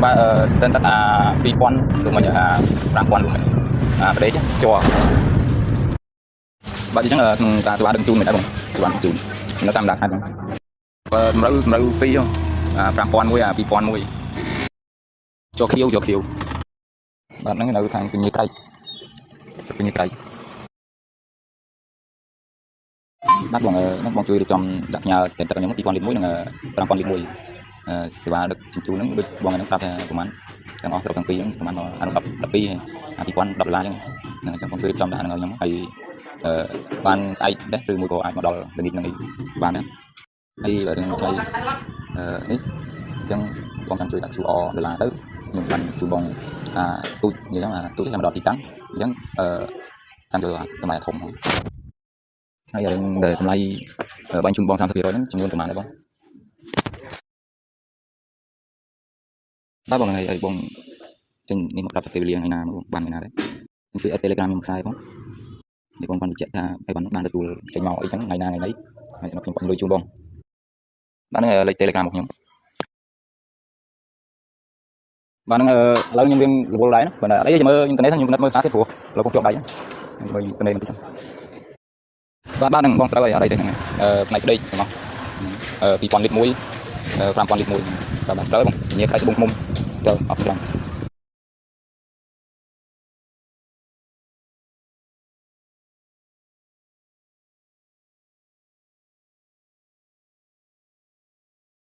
បាទស្ទិនតអា2000ឬមិនអា5000ឬមិនអាប្រេកជ័របាទអញ្ចឹងក្នុងការសេវាដឹកជូនមិនដែរបងសេវាដឹកជូននៅតាមដាខេត្តហ្នឹងបើតម្រូវតម្រូវ2អា5001អា2001ជ័រខៀវជ័រខៀវបាទហ្នឹងនៅខាងពញាក្រៃពញាក្រៃបាទបងហ្នឹងបងជួយរៀបចំដាក់ផ្ញើស្ទិនតខ្ញុំ2000លីត្រ1និង5000លីត្រ1សេវាដឹកជញ្ជូនហ្នឹងដូចបងហ្នឹងប្រាប់ថាប្រហែលទាំងអស់ស្រុកទាំងពីរហ្នឹងប្រហែលអានោះ10 12អា2010ដុល្លារអញ្ចឹងហ្នឹងអញ្ចឹងបងជួយរៀបចំដាក់ហ្នឹងឲ្យខ្ញុំហើយអឺបានស្អែកដែរឬមួយក៏អាចមកដល់ល្ងាចហ្នឹងអីបានដែរហើយបើរឿងថ្លៃអឺនេះអញ្ចឹងបងចាំជួយដាក់ QR ដុល្លារទៅខ្ញុំបានជួយបងអាទូចនិយាយហ្នឹងអាទូចចាំមកដល់ទីតាំងអញ្ចឹងអឺចាំយកតម្លៃធំហ្នឹងហើយរឿងដែលតម្លៃបាញ់ជូនបង30%ហ្នឹងចំនួនប្រហែលដែរបងបាទបងហើយបងចេញនេះមកប្រាប់ទៅពេលវេលាថ្ងៃណាបានថ្ងៃណាដែរខ្ញុំជួយអេ Telegram ខ្ញុំខ្សែបងនេះបងបានបញ្ជាក់ថាអីបានបានទទួលចេញមកអីចឹងថ្ងៃណាថ្ងៃណីហើយសម្រាប់ខ្ញុំបាញ់លុយជូនបងបាទហ្នឹងលេខ Telegram របស់ខ្ញុំបាទហ្នឹងឥឡូវខ្ញុំរៀងរវល់ដែរណាបើអីមើលខ្ញុំទៅនេះខ្ញុំពិនិត្យមើលតាទៀតព្រោះឥឡូវខ្ញុំជាប់ដៃមើលខ្ញុំទៅនេះបន្តិចសិនបាទបាទហ្នឹងបងត្រូវហើយអត់អីទេហ្នឹងផ្នែកស្ដេកទាំងអស់2000លីត្រ1 5000លីត្រ1បាទបាទត្រូវបងញ៉ាក្រៃត្បូងឃ្មុំត្រូវអរគុណច្រើន។